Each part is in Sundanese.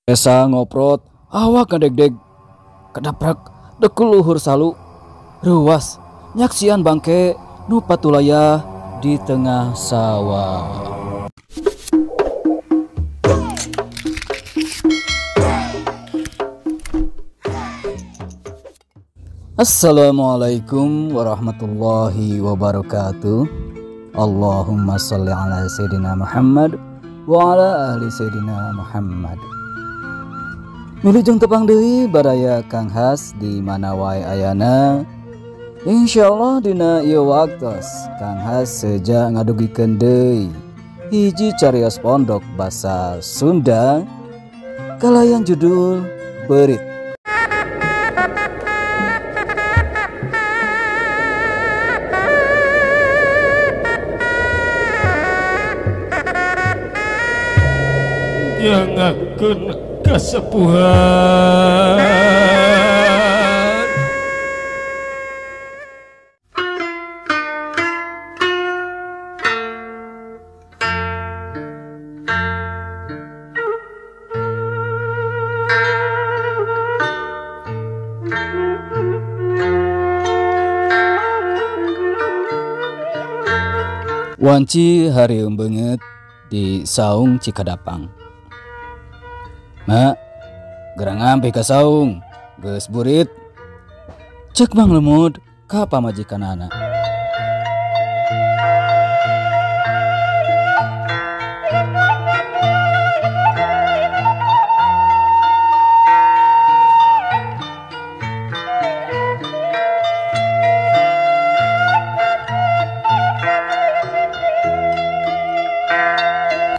Esa ngoprot, awak ngadegdeg, kedaprak dekul luhur salu, ruas nyaksian bangke nu patulaya di tengah sawah. Assalamualaikum warahmatullahi wabarakatuh. Allahumma sholli ala Sayyidina Muhammad wa ala ahli Sayyidina Muhammad. Wilujeng tepang deui baraya Kang Has di mana wae ayana. Insyaallah dina ieu waktos Kang Has seja ngadugikeun deui hiji carios pondok basa Sunda kalayan judul Beurit. Nyangakeun kasepuhan. Wanci harieum beungeut di saung Cikadapang. Mak, gerang ngampe ka saung, geus burit. Cek Mang Lemud ka pamajikanana.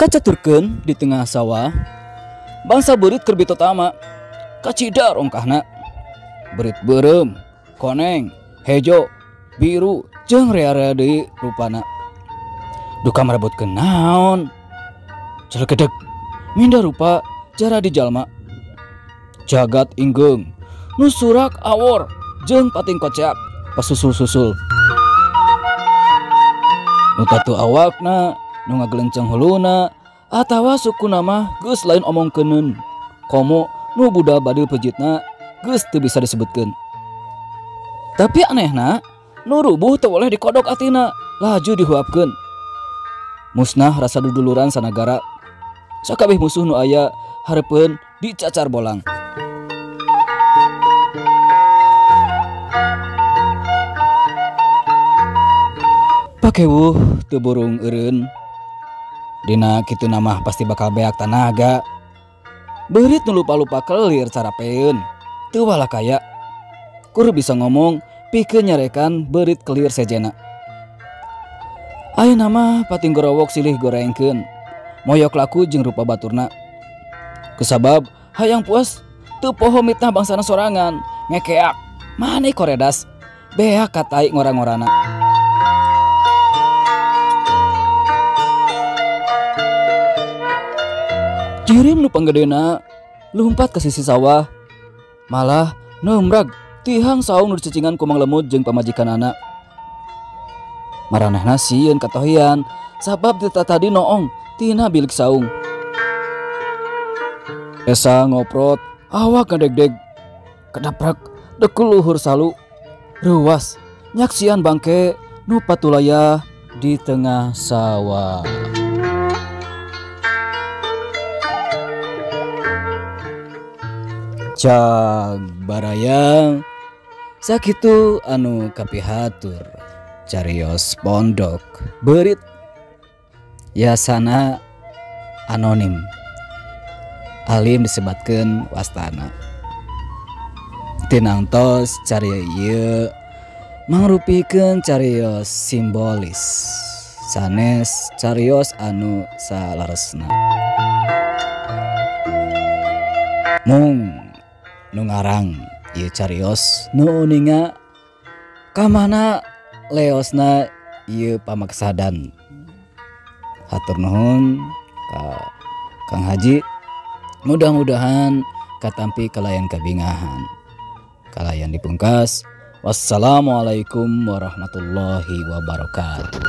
Kacaturkeun di tengah sawah, bangsa beurit keur bitotama, kacidar ongkahna. Beurit beureum, koneng, hejo, biru, jeung rea-rea deui rupana. Duka marebutkeun naon? Celekedeg, minda rupa jara di jalma. Jagat inggeung, nu surak awor, jeung pating koceak, pasusul-susul. Nu tatu awakna, nu ngagelenceng huluna, atawa suku nama geus lain omongkeuneun. Komo nu budal badil pejitna geus teu bisa disebutkeun. Tapi anehna, nu rubuh teu boleh dikodok atina, laju dihuapkeun. Musnah rasa duduluran sanagara. Sakabeh musuh nu aya hareupeun dicacar bolang. Pakewuh teu burung eureun. Dina kitu namah pasti bakal beak tanaga. Beurit nu lupa-lupa kelir carapeun. Teu walakaya. Kur bisa ngomong pikeun nyarekan beurit kelir sejena. Ayeuna mah pating gorowok silih gorengkeun. Moyok laku jeung rupa baturna. Kusabab hayang puas teu poho mitnah bangsana sorangan, ngekeak. Mane koredas. Beak katai ngora-ngorana. Jirim nu panggedena lumpat ke sisi sawah, malah nemrag tihang saung nu dicecingan ku Mang Lemud jeung pamajikanana. Maranehna sieun katohian sabab ti tadi noong tina bilik saung. Esa ngoprot, awak ngadegdeg, kedaprak dekul luhur salu, ruas nyaksian bangke nu patulaya di tengah sawah. Cag baraya sakitu anu kapihatur carios pondok Beurit yasana anonim alim disebatkeun wastana. Tinangtos carios ieu mangrupikeun carios simbolis sanes carios anu salaresna. Mung nu ngarang ieu carios nu uninga kamana leosna ieu pamaksadan. Hatur nuhun ka Kang Haji, mudah-mudahan katampi kalayan kabingahan. Kalayan dipungkas. Wassalamualaikum warahmatullahi wabarakatuh.